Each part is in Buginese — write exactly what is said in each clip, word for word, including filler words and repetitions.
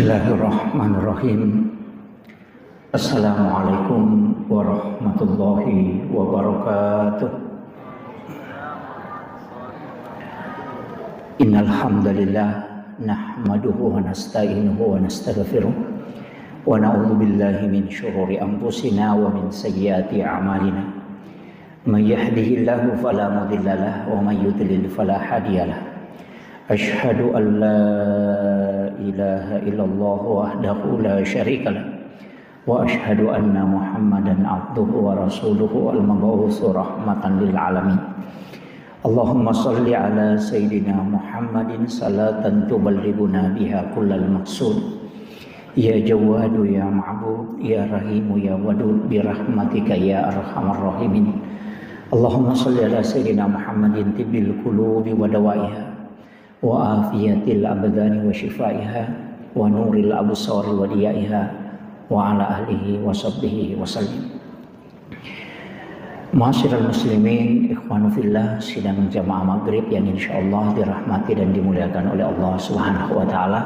Bismillahirrahmanirrahim. Assalamualaikum warahmatullahi wabarakatuh. Innal hamdalillah, nahmaduhu wa nasta'inuhu wa nastaghfiruh, wa na'udzu billahi min syururi anfusina wa min sayyiati a'malina. May yahdihillahu fala mudhillalah wa may yudlil fala hadiyalah. Asyhadu an la ilaha illallah wahdahu la syarikalah. Wa asyhadu anna Muhammadan abduhu wa rasuluhu al-mab'usu rahmatan lil alamin. Allahumma salli ala sayyidina Muhammadin salatan tuballighuna biha kullal maqsud. Ya Jawwadu ya Ma'bud, ya Rahimu ya Wadud, bi rahmatika ya arhamar rahimin. Allahumma salli ala sayyidina Muhammadin tibbil qulubi wa dawaiha, wa afiyatil abdani wa syifaiha, wa nuril absari wa diyaiha, wa ala alihi wa sahbihi wa sallim. Ma'asyiral muslimin, ikhwanu fillah, sidang jamaah maghrib yang insyaallah dirahmati dan dimuliakan oleh Allah Subhanahu wa taala.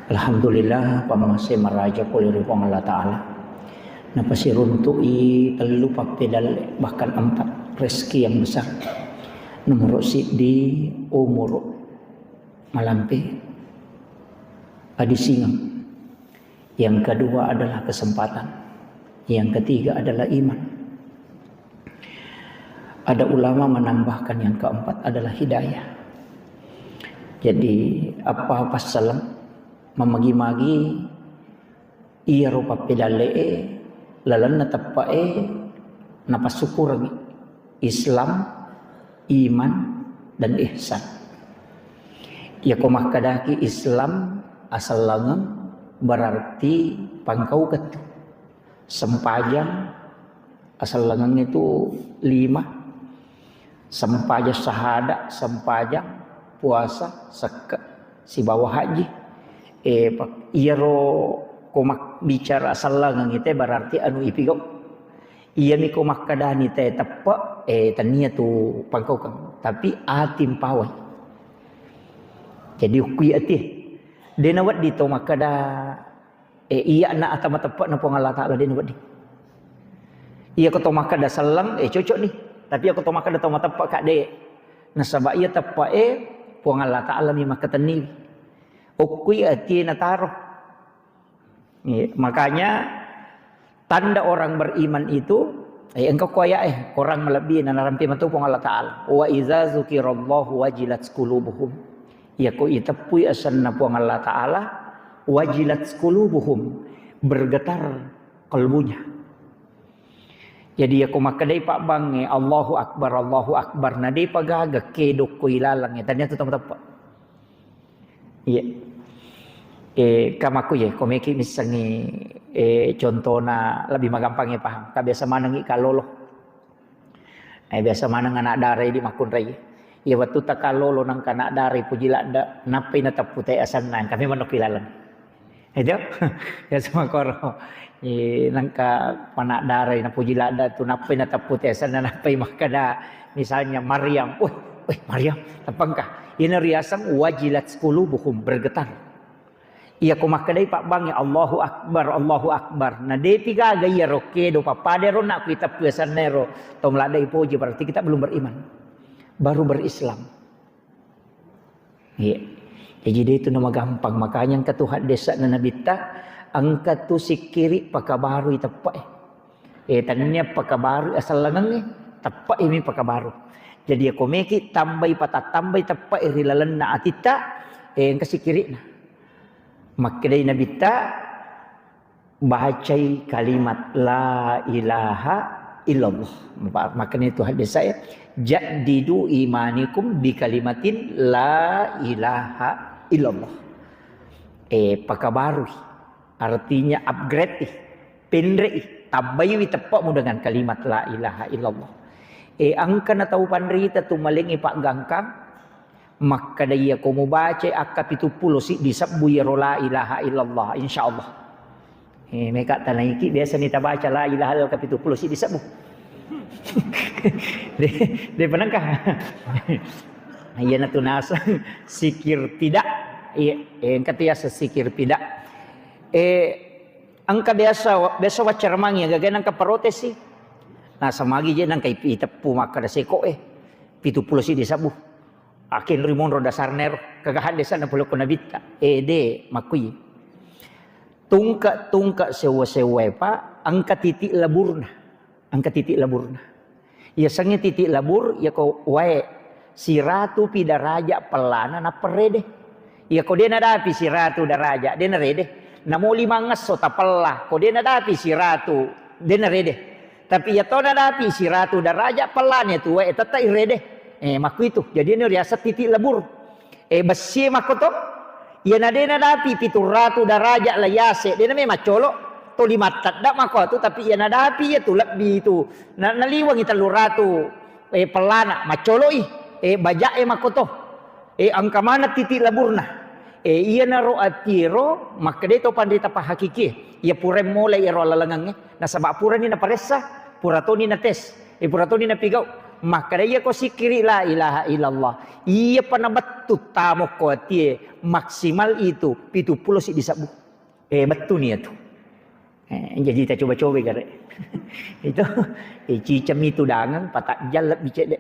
Alhamdulillah, pammase maraja pole ri Puang Allah Taala. Napasiruntu'i tellu pappedalle, bahkan empat, rezeki yang besar. Nomor siddi, umur malampe, adisingeng. Yang kedua adalah kesempatan. Yang ketiga adalah iman. Ada ulama menambahkan yang keempat adalah hidayah. Jadi, apa-apa salam, mamagi-magi, iyaro pappedalle'e, lalenna teppe'e, napassukurengngi. Islam, iman, dan ihsan. Iyako makkedaki Islam asellengeng, berarti pangkaukeng tu. Sempajang asellengeng itu lima. Sempajang sahada, sempajang, puasa, sekke, sibawa haji. Eh, pa-, iyaro ko mak-, bicara asellengeng itu berarti anu ipigau. Iyami ko makkedani te teppe, eh, tania tu pangkaukeng, tapi ati mpawai. Jadi ukkui ati. De nawedding to makkeda, eh, iya na ata mateppe na Puang Allah Taala, de nawedding. Iya ko to makkeda selleng, eh, cocok ni. Tapi iya ko to makkeda to mateppe ka de. Nasaba iya teppe e Puang Allah Taala mi makkatenni. Ukkui ati nataro. Iya, makanya tanda orang beriman itu, eh, engka ko ayat, eh, Quran malebbi na narampe matu Puang Allah Taala. Wa iza zukirallahu wajilat qulubuhum. Iya ko iteppui asenna Puang Allah Taala, wajilat qulubuhum, bergetar kalbunya. Jadi iya ko makkedai pabbangnge, Allahu Akbar, Allahu Akbar, na depa gaga kedo ko ilalengnge, tania tu tau mateppe. Iya. Eh, kamakku ye, ko meki missengngi, eh, contona lebih magampang ya paham. Ka biasa manengngi kallolo. Eh, biasa maneng anak dara di makkunrai. Iya, wettu ta kallolo nangka anak dara puji ladde, nappai nateppu te asenna, kami manokki laleng. Itu? Biasa makoro. Eh, nangka anak dara napuji ladde tu nappai nateppu te asenna, nappai makkeda misalnya Maryam. Weh, weh, Maryam, teppengka. Ina riaseng wajilat qulubuhum, bergetar. Iya ko makkedai pabbangnge, Allahu Akbar, Allahu Akbar. Na depi gaga iya ro kedo pappada ro nak kuiteppu asenna ro. Tau maladde ipoji, berarti kita belum beriman. Baru berislam. Iya. Jadi de itu nama gampang. Makanya engka tu haddese'na Nabitta, engka tu sikkiri pakabarui teppe e. Eh, tania pakabarui asellengengnge, teppe e mi pakabaru. Jadi iya ko meki tambai patattambai teppe e ri lalenna atitta, eh, engka sikkiri'na. Makkedai Nabitta, bacai kalimat la ilaha illallah. Ma-, makanya itu hadis saya, "Jaddidu imanikum bi kalimatin la ilaha illallah." Eh, pakabarui. Artinya upgrade i, penre i, tambaiwi teppemu dengan kalimat la ilaha illallah. Eh, engka na tau panrita tu malengi paggangkang, Makkeda, iya ko mubaca akka pitu pulo siddi sebbu iyaro la ilaha illallah, insyaallah. Eh, meka tanaiki biasa ni tabaca la ilaha illallah ka pitu pulo siddi sebbu. De, de penengka. Iya natu naseng sikir tidak. Iya, eh, engka tu yaseng sikir tidak. Eh, engka biasa, biasa waccaramang iya, gaga nangka protes sih. Nah, samagi je nangka ipi-, iteppu makkada seko eh. Pitu pulo siddi sabbu. Akin rimonro dasarna ero. Kagahang desa na pole ko nabitta. Eh, de, makkui. Tungka-tungka sewa-sewa e, Pak, engka titik laburna. Engka titik laburna. Yasengnge titik labur, yako wae siratu pi daraja pellana nappa rede. Yako de nadapi siratu daraja, de narede. Namo limangngesso tapella, ko de nadapi siratu, de narede. Tapi yato nadapi siratu daraja pellana tu wae tette irede. Eh, makkuitu. Jadi ini riaseng titik labur. Eh, bessie makkoto. Iyana de nadapi pitu ratu daraja la yase, de name maccolo. To lima tedda makko tu, tapi iyana dapi iya tu lebbi tu. Na, naliwengi tellu ratu, eh, pellana, maccoloi. Eh, baja e makkoto. Eh, engka maneng titik laburna. Eh, iyanaro atiero, makkeda to panrita pahakiki. Iya pura mulai ero alalengengnge. Nasaba purani naparessa, pura toni nates. Eh, pura toni napigau. Makkeda iyako sikkiri la ilaha illallah. Iyapa nabettu tamokko atie maksimal itu pitu pulo siddi sabbu. Eh, bettuni iyatu. Eh, jadi kita coba-coba gare. Itu, eh, cicem itu dangang, patajjang lebbi cedde.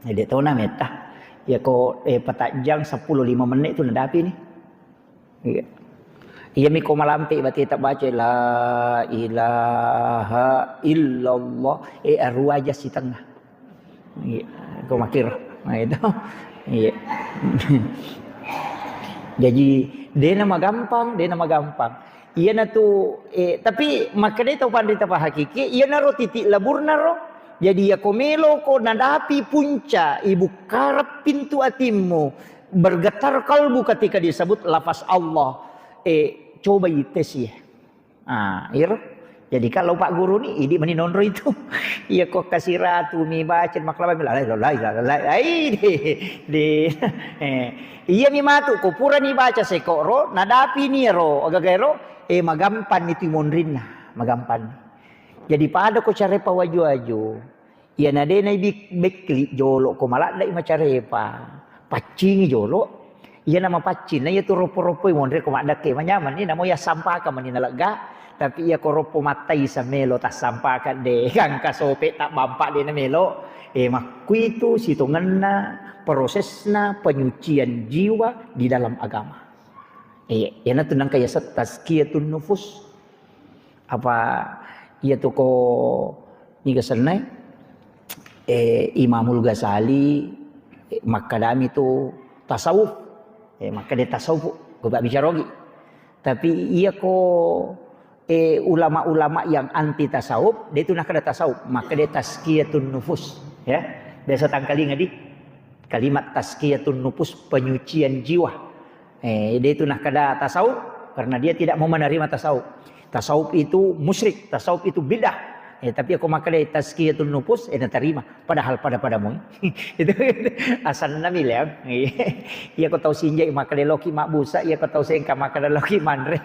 Eh, de tona metta. Yako, eh, patajjang seppulo lima menit tu nadapi ni. Iya. Iya mi ko malampe berarti tak baca la ilaha illallah. Eh, aru aja sitengnga. Iya, ko makkiro. Nah, itu. Iya. Jadi, dena magampang, dena magampang. Iyana tu, eh, tapi makkedai tau panrita pahakiki, iyana ro titik laburna ro. Jadi, yako melo ko nadapi punca, ibukkarep pintu atimmu, bergetar kalbu ketika disebut lafaz Allah. Eh, coba ites ya. Ah, iro. Jadi kalau Pak Guru ni, idi mani nonro itu. Iya ko kasiratu mi baca maklaba mi lalai lalai lalai. Ai, di, di, eh, iya mi matu ko pura ni baca sekoro, nadapi ni ro, agaga ro, eh, magampan itu monrinna, magampan. Jadi pada ko care pawaju-aju. Iyana de nai bik-, bekli jolo ko maladde i macarepa. Paccingi jolo. Iyana mapaccing na iya tu ropo-ropo i monre ko maddekke manyameng ni namo iya sampakang mani nalegga. Tapi iya ko ropo mattai samelo tassampakang de. Gangka sope tabbampa de namelo. Eh, makkuitu sitongenna prosesna penyucian jiwa di dalam agama. Eh, iyana tu nangka yaseng tazkiyatun nufus. Apa iya tu ko niga senna, eh, Imamul Ghazali, eh, makkadami tu tasawuf. Eh, makkeda tasawuf, ko bicara ogi. Tapi iya ko, eh, ulama-ulama yang anti tasawuf, de tu nakkeda tasawuf, makkeda tazkiyatun nufus, ya. Biasa tangkalinga di kalimat tazkiyatun nufus, penyucian jiwa. Eh, de tu nakkeda tasawuf karena dia tidak mau menerima tasawuf. Tasawuf itu musyrik, tasawuf itu bid'ah. Eh, tapi aku makkeda tazkiyatun nufus, eh, natarima. Padahal pada-pada moi. Itu asanna mi leang. Iya ko tau sinjai makkeda loki mabbusa, iya ko tau sengka makkeda loki manre,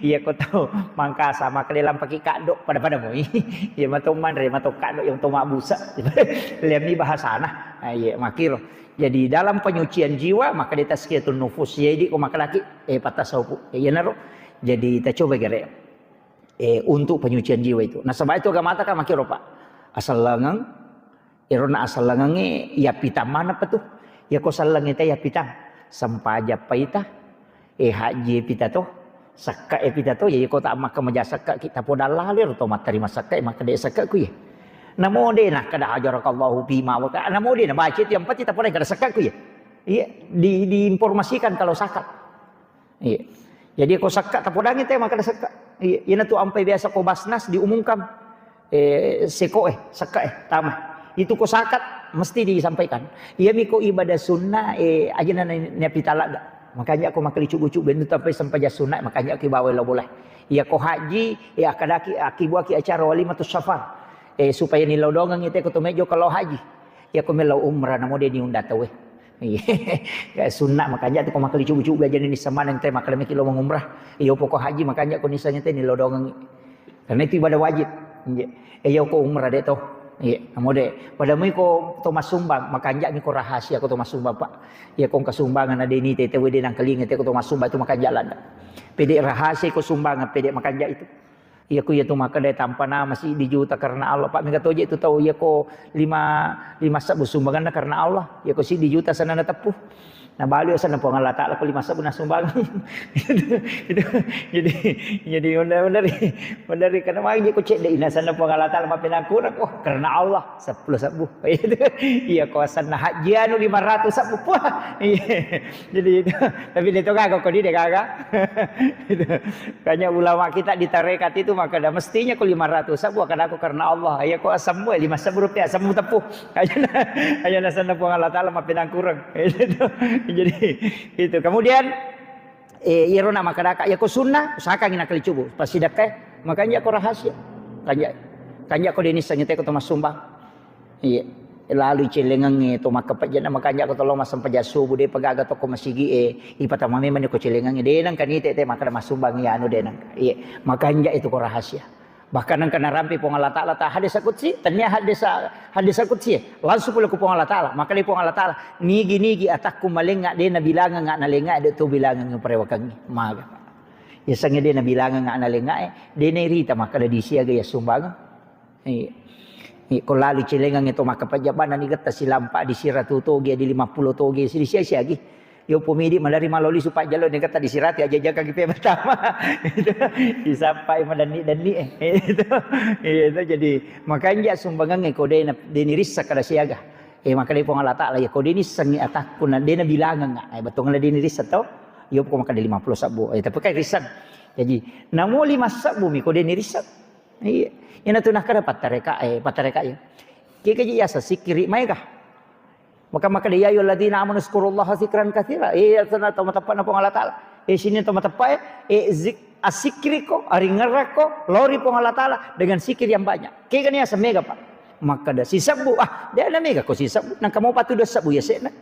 iya ko tau Mangkasa makkeda lampaki kaddo, pada-pada moi. Iya mato manre, mato kaddo, yang to mabbusa. Leang mi bahasana. Ah, iya, makkiro. Jadi dalam penyucian jiwa, makkeda tazkiyatun nufus. Jadi ko makkedaki, eh, patasawufu. Eh, iyanaro. Jadi kita coba gere. Eh, untuk penyucian jiwa itu. Nasaba itu agamata kan makkiro, Pak. Asellengeng, erona asellengengnge iya pitang maneng pa tu. Iya ko sellengnge ta iya pitang. Sempajang pa ita. Eh, haji pita to. Sekka e pita to. Iya ko ta makka maja sekka ki tapoda lalo ro to mattarima sekka e makkeda sekka ku iya. Namo de nakkeda ajarakallahu fima wa ta-, namo de nabaca itu yang penting tapoda kada sekka ku iya. Iya, di, diinformasikan kalau zakat. Iya. Jadi ko sekka tapodangi te makkeda sekka. Iya, ina tu ampai biasa ko Basnas diumumkan. Eh, seko eh, sekka eh, tama. Itu ko zakat mesti disampaikan. Iya mi ko ibadah sunnah, eh, aja na, na, na pitala da. Makanya ko makkeda cubu-cubu bentuk sampai sempajang sunnah, makanya ko bawa lo boleh. Iya ko haji, eh, akkadaki, akkibuaki acara walimatus safar. Eh, supaya nilodongeng ite ko to mejo kalau haji. Iya ko melo umrah namo de niunda tau e. Iya. Sunna makanja tu ko makkeda cubu-cubu aja ni semaneng te makkeda meki lo mengumrah. Iya pokok haji makanja ko nisanya te nilodongeng. Karena itu ibadah wajib. Iya. Iya ko umrah de to. Iya, namo de. Pada mui ko to massumbang, makanja'mi ko rahasia ko to massumbang, Pak. Iya, ko engka sumbangan na de nite, te we de nangkalinga te ko to massumbang itu makanja' ladde. Pede rahasia ko sumbangan, pede makanja' itu. Iya, ko iya tu makkeda tampa nama siddi juta karena Allah, Pak. Mega toje tu tau, iya ko lima, lima sebbu sumbanganna karena Allah. Iya ko siddi juta sana na teppu. Nabalu asenna Puang Allah Ta'ala ko lima sebbu nasumbangi. Itu, itu, jadi, jadi benar, benar, benar, karena magi ko cedde ina asenna Puang Allah Ta'ala mappenangkurang, oh, karena Allah, seppulo sebbu. Iya, ko asenna haji anu lima ratus sebbu. Wah, iya. Jadi itu, tapi de to gaga ko di de gaga. Itu. Makanya ulama kita di tarekat itu makkeda mestinya ko lima ratus sebbu, makkeda ko karena Allah. Iya, ko asemmu lima sebbu rupiah, asemmu teppu. Aja na, aja na asenna Puang Allah Ta'ala mappenangkurang. Jadi itu. Kemudian, eh, iyaro na makkedaka, iya ko sunnah, usahakangi nakali cubu. Pas sidakkai, makanja' ko rahasia. Kanja', kanja' ko de nissengi te ko to massumbang. Iya. Lalu celengengnge to makkapejjana makanja' ko to lo massempajang subuh, de pagaga to ko masigi e, ipatama memang ko celengengnge, de nangka nite te makkeda massumbang iya anu de nangka. Iya. Makanja' itu ko rahasia. Bahkan engka narampe Puang Allah Ta'ala ta hadis qudsi, tania hadis, hadis qudsi, langsung pole ku Puang Allah Ta'ala. Maka di Puang Allah Ta'ala, nigi-nigi atakku malenga, de nabilangenga nalenga, de to bilangengngi parewakengngi. Maga. Yasengnge de nabilangenga nalenga, de nairita maka di siaga ya sumbang. Iya. Iya, ko lalu celengang itu maka pajabana ni getta silampa di siratu toge, di lima puluh toge, di sia-siagi. Yo pumidi malari maloli supaya jalo ni getta disirati aja jaga gipe pertama. Itu disampai madanni-danni, eh. Itu. Iya, itu jadi makanja sumbangangnge ko dena, deni rissa kada siaga. Eh, maka dei Puang Allah Ta'ala, ya ko deni sengi atakku na dena bilangang, eh, betul ngala deni rissa to. Yo pokok maka de lima puluh sabbu. Eh, tapi kai rissa. Jadi, namo lima sabbu mi ko deni rissa. Iya. Ina tu nakkada pattareka, eh, pattareka iya. Kika ji yasa sikiri maega. Maka, maka de, "Ya ayyuhalladzina amanu dzkurullaha dzikran katsira." Eh, ya sana to mateppa na Puang Allah Ta'ala. Eh, sini to mateppa, eh, eh, zik-, asikiriko, aringerrako, lori Puang Allah Ta'ala dengan sikir yang banyak. Kega ni asa mega, Pak? Makkada sisebbu, ah, de na mega ko sisebbu. Nangka mau patu dua sebbu ya sena.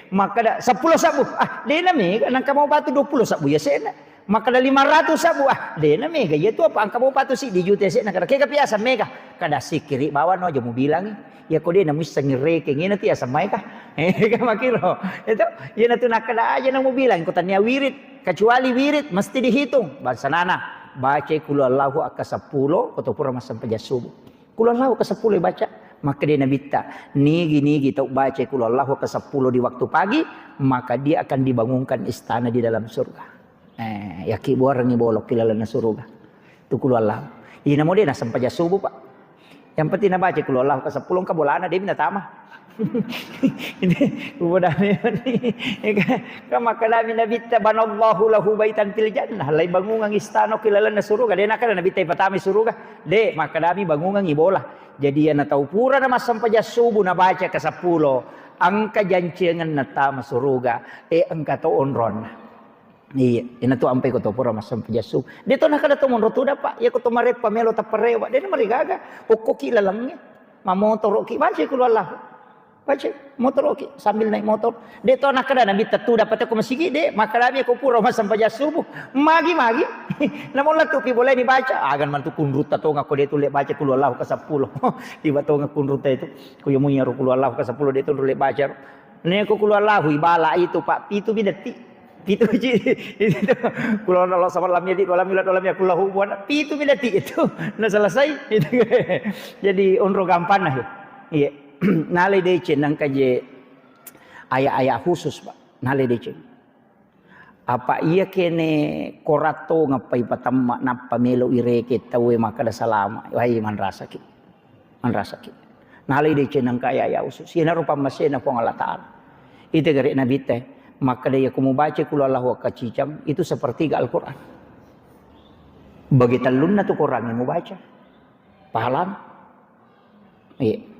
Makkada seppulo sebbu, ah, de na mega. Nangka mau patu dua puluh sebbu ya sena. Makkada lima ratus sabbu, ah, de na mega. Iya tu apa engka mau patu siddi juta sena. Kada kega biasa mega. Kada sikiri bawa no aja mu bilangi. Ya ko de na muissengi reke ngena tu ya samai ka. Eh, ka makiro. Itu, iya na tu nakkada aja na mu bilang ko tania wirid, kecuali wirid mesti dihitung. Bangsa nana, baca kulu Allahu akka seppulo, ko to pura massempajang subuh. Kulu Allahu akka seppulo baca. Maka de nabitta, nigi-nigi tau baca kulu Allahu akka seppulo di waktu pagi, maka dia akan dibangunkan istana di dalam surga. Eh, yaki buarengngi bolok ki lalenna suruga. Tu kulu Allah. Ina mo de na sempajang subuh, Pak. Yang penting na baca kulu Allah ke sepuluh, engka bolana de na tama. Ini, udah ni. Kan makkadami Nabitta, "Banallahu lahu baitan fil jannah." Lai bangungang istana ki lalenna suruga. De na kada Nabitta ipatama suruga. De, makkadami bangungang i bola. Jadi, iya na tau pura na massempajang subuh na baca ke sepuluh, engka jancengenna tama suruga. Eh, engka to onronna. Iya, ina tu ampai ko to pura massempajang subuh. De to nakkada to monro tuda, Pak. Iya ko to mareppa melo tapparewa. De na marigaga. Okko ki lalengnge. Mamotoro ki, baca kulu Allah. Baca, motoro ki sambil naik motor. De to nakkada Nabitta tuda pate ko masigi, de. Makkadami ko pura massempajang subuh. Magi, magi. Namolla tu pi boleh dibaca. Agan mantu kunrutta tonga ko de tu le baca kulu Allah ke sepuluh. Tiba tonga kunrutta itu. Ko yo munya ro kulu Allah ke sepuluh de tu le baca. Ne ko kulu Allah ibala itu, Pak. Pitu bidati. Pitu ji. Itu. Kulu Allah sama lam yalid walam yulad walam yakul lahu kufuwan. Pitu bidati itu. Nah, selesai. Itu. Jadi onro gampang nah. Iya. Nalai deceng nangka je ayat-ayat khusus, Pak. Nalai deceng. Apa iya kene koratto ngappai patemma nappa melo ireke tauwe makkada salama. Wai manrasaki. Manrasaki. Nalai deceng nangka ayat-ayat khusus. Ina rupa masena Puang Allah Ta'ala. Ite gare Nabitta, makkada iya ko mubaca kulu Allahu akka cicang, itu sepertiga Al-Quran. Bagi tellunna tu Quran yang mubaca. Pahalana. Iya.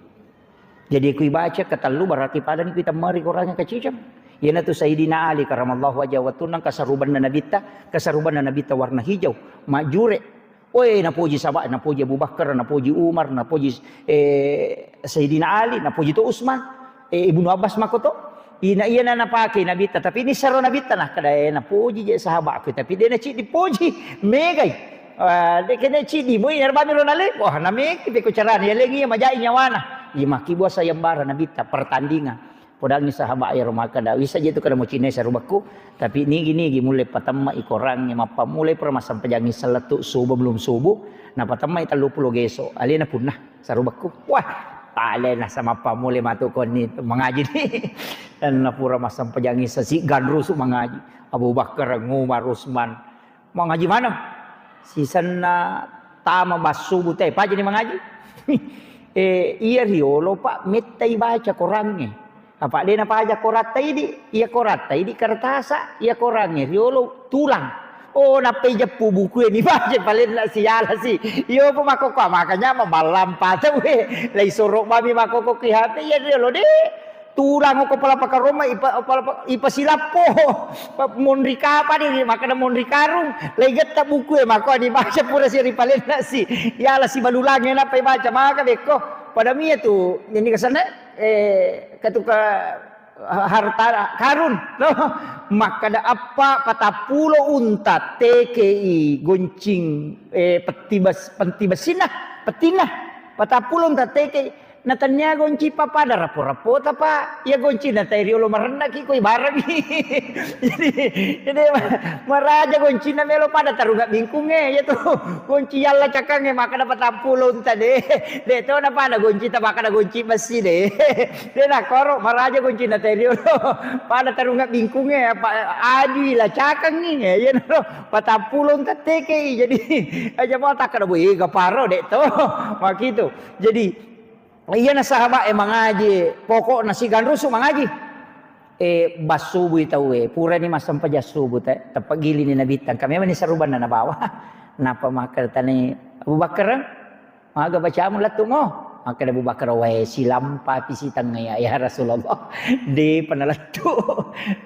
Jadi kui baca ketellu berarti padani kui temmari Quran yang kacicang. Ina tu Sayyidina Ali karamallahu wajhahu wattunna kasarubanna Nabitta, kasarubanna Nabitta warna hijau, majure. Oe, napoji saba, napoji Abu Bakar, napoji Umar, napoji, eh, Sayyidina Ali, napoji to Utsman, eh, Ibnu Abbas makoto. Ina iya na napake Nabitta, tapi ini sero Nabitta nah kada, eh, napoji je sahabatku, tapi de na cidi poji, megai. Eh, de kene cidi moi, narbami ro nale. Wah, nameki peko carana, ya lengi ya majai nyawana. Iya maki buah sayembara Nabitta pertandingan. Podangi sahabat ya ro makkeda, wisa je tu kada mocinai sarubakku. Tapi nigi-nigi mulle patemma i korangnge, mappammulai pura massampajangi selletu subuh belum subuh. Na patemma i tellu pulo geso. Alena punna sarubakku. Wah, alena sama pammulai matu konni mangaji ni. Dan na pura massampajangi sesi ganrusu mangaji. Abu Bakar, Umar, Utsman. Mangaji maneng. Sisenna tama bassubu te, pajani mangaji. Eh, iya riolo, Pak, mettai baca korangnge. Apa de napaja koratta idi? Iya koratta idi kertasa, iya korangnge riolo tulang. Oh, nappai jeppu bukue ni baca palenna siala si. Iyo, apa makkokko, makanya maballampa tau, eh. Lai soro mami makkokko ki H P, iya riolo de. Tulang ko pala pakaroma, ipa-, pala pa-, ipasilappo. Pa-, monri kapa ni, makkeda monri karung. Lai getta buku e, mako dibaca pura si ripalenna si. Yala si balulangnge nappa ibaca, maka bekko. Pada mia tu, ini kesana, eh, ketuka ha-, harta karun. Loh, makkeda appa patappulo unta tekei goncing, eh, petti bes-, petti bessinna, pettinna. Patappulo unta tekei. Na tania gonci pa pada rappo-rappota, Pak. Iya goncina tai riolo marennaki koi barangi. Jadi, jadi ma-, maraja goncina melo pada tarunga bingkungnge. Iya tu gonci yalla cakangnge makkeda patappulo unta de. De to na pada gonci ta makkeda gonci bessi de. De na koro maraja goncina tai riolo pada tarunga bingkungnge apa ajui la cakangngi. Iya naro patappulo unta tekei. Jadi aja mau takkeda boy gaparo de to. Makitu. Jadi Iyana sahabat e mangaji, pokokna siganrusu mangaji. Eh, bassubui tau e, purani massempajang subuh te, teppagilini Nabitta, engka memang ni sarubanna nabawa. Napa makkeda tani Abu Bakar, maga bacamu lettu mo? Makkeda Abu Bakar, wae silampa pi sitengnga ya, ya Rasulullah. Depa nalettu.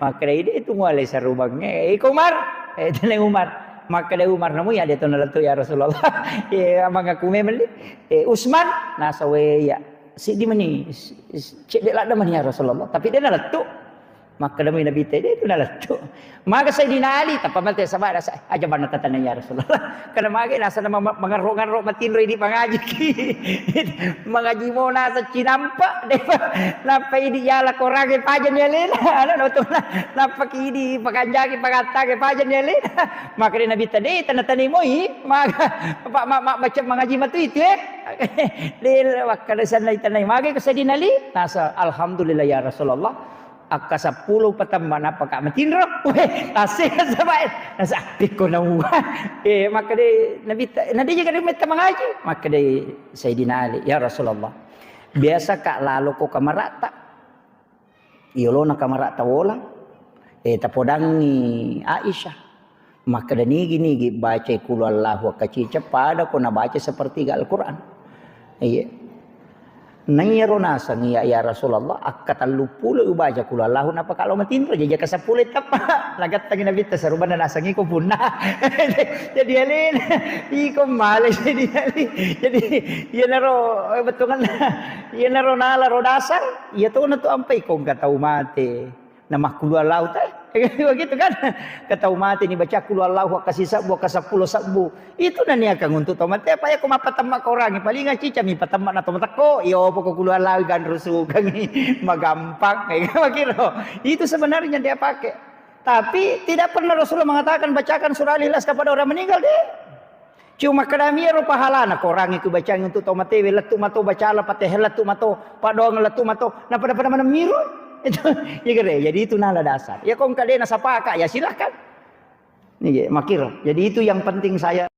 Makkeda ide itu muale sarubangnge. Eh, iko Umar, eh, tani Umar. Makkeda Umar, namu ya de to nalettu ya Rasulullah. Eh, mangaku memang ni. Eh, Usman, nasa we ya. Siddi mani, s-, s-, cedde ladde mani ya Rasulullah. Tapi de nalettu. Makkedami Nabitta, de tu nalettu. Maga Sayyidina Ali, tappa mate sabara sa-, aja banna tatana ya Rasulullah. Karena maga nasa nama ma-, mangarro-ngarro matinro idi pangaji ki. Mangaji mo nasa cinampa, de pa-, nappa idi yala korangnge pajani alena. Ana notona, nappa ki idi pakanjaki pangattangnge pajani alena. Makkeda Nabitta, de tana-tanai moi, maga, pa-, ma-, ma-, macam mangaji matu itu, eh. De, wakkada sanna itanai, magai ko Sayyidina Ali? Nasa, "Alhamdulillah ya Rasulullah, akka seppulo patamma nappa ka matinro." Weh, tasseha sabae. Nasa, "Pikko naua." Eh, makkeda Nabitta, "Na de jaga metta mangaji?" Makkeda Sayyidina Ali, "Ya Rasulullah, biasa ka lalo ko kamarata." Iyolona kamara tawola, eh, tapodangngi Aisyah. Makkeda, "Nigi-nigi bacai Qul Huwallahu akkacica pada ko nabaca sepertiga Al-Quran." Iya. Naiyaro naseng iya, "Ya Rasulullah, akka telluppulo ubaca Qul Huwallahu nappa kalo matinro, jaja ka seppulo tappa." Nagattangi Nabitta, "Sarubanna naseng iko punna." Jadi alena, iko male jadi ali. Jadi iyanaro, eh, bettuanna, iyanaro nala ro dasar. Iya tona tu ampai ko engka tau mate. Na makkulu Allahu ta. Begitu kan? Ke tau mate ni baca kulu Allahu akka sisebbu, akka seppulo sebbu. Itu naniakang untuk tau mate. Apa ya ko mappatemma korangi? Paling acica mi patemma na tau matekko. Iyo pokok kulu Allahu ganrusukangi. Magampang. Makiro. Itu sebenarnya dia pakai. Tapi tidak pernah Rasulullah mengatakan bacakan surah Al-Ikhlas kepada orang meninggal deh. Cuma kedamia ro pahalana, korangi ku bacangi untuk tau matewe, lettu mato bacala, patehe lettu mato, padoang lettu mato, na pada-pada mana miru. Itu, ya kere, jadi itu nala dasar. Ya kong kadena sapaka, ya silahkan. Nih, makiro. Jadi itu yang penting saya